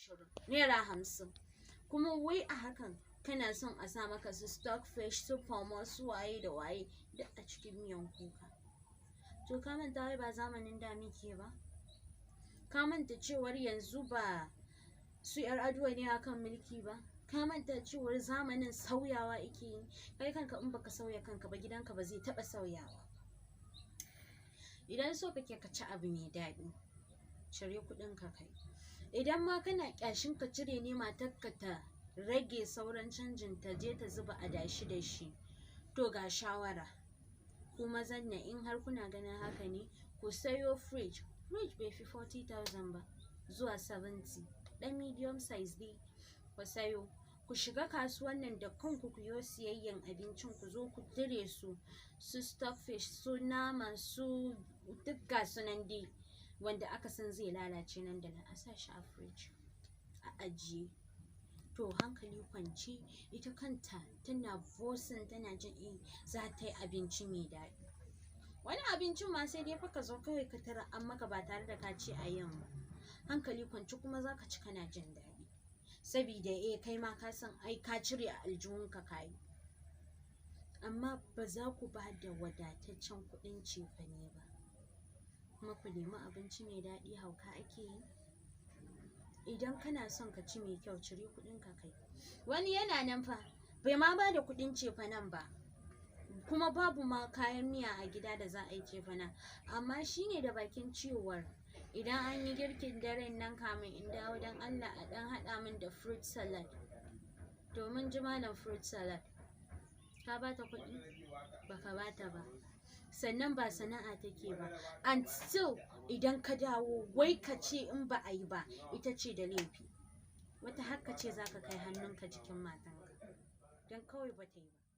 20, ₦50. Kuma wai a hakan kana son a sa maka su stockfish, su pomo, su waye da waye duk a cikin miyan kuka. To, ka manta wai ba zamanin da muke ba? Ka manta cewar yanzu ba su 'Yar'aduwa ne akan mulki ba? Ka manta cewar zamanin sauyawa yake yi? Kai kanka in baka sauya kanka ba, gidanka ba zai taɓa sauyawa. Idan so kake ka ci abu mai daɗi, cire kuɗin ka kai. Idan ma kana ƙyashin ka cire ne, matarka ta rage sauran canjin ta je ta zuba adashi da shi, to ga shawara. Ku mazan nan, in har kuna ganin haka ne, ku sayo fridge. Fridge bai fi 40,000 ba zuwa 70, ɗan medium size dai ku sayo. Ku shiga kasuwan nan da kanku, ku yo siyayyan abincin, ku zo ku dire su, su stockfish, su nama, su duk ga su nan dai wanda aka san zai lalace nan da nan, a sa shi a fridge a ajiye. To, hankali kwance, ita kanta tana boasting, tana jin eh, za ta yi abinci mai daɗi. Wani abincin ma sai dai fa ka zo kawai ka tarar an maka ba tare da ka ce a yin ba. Hankali kwance kuma za ka ci kana jin daɗi, sabida eh, kai ma ka san ai ka cire a aljihunka ka yi. Amma ba za ku ba da wadataccen kuɗin cefane ba kuma ku nemi abinci mai daɗi, hauka ake yi? Idan kana son ka ci mai kyau, cire kuɗin ka kai. Wani yana nan fa bai ma ba da kuɗin cefanen ba, kuma babu ma kayan miya a gida da za a yi cefanen, amma shine da bakin cewar idan an yi girkin daren nan, kamin in dawo, don Allah a ɗan haɗa min da fruit salad. Domin ji malam, fruit salad, ka bata kuɗi? Baka bata ba. Sannan ba sana'a take ba, and still idan ka dawo wai ka ce in ba a yi ba, ita ce da laifi. Wata haka ce za ka kai hannunka jikin matanka don kawai ba ta yi ba.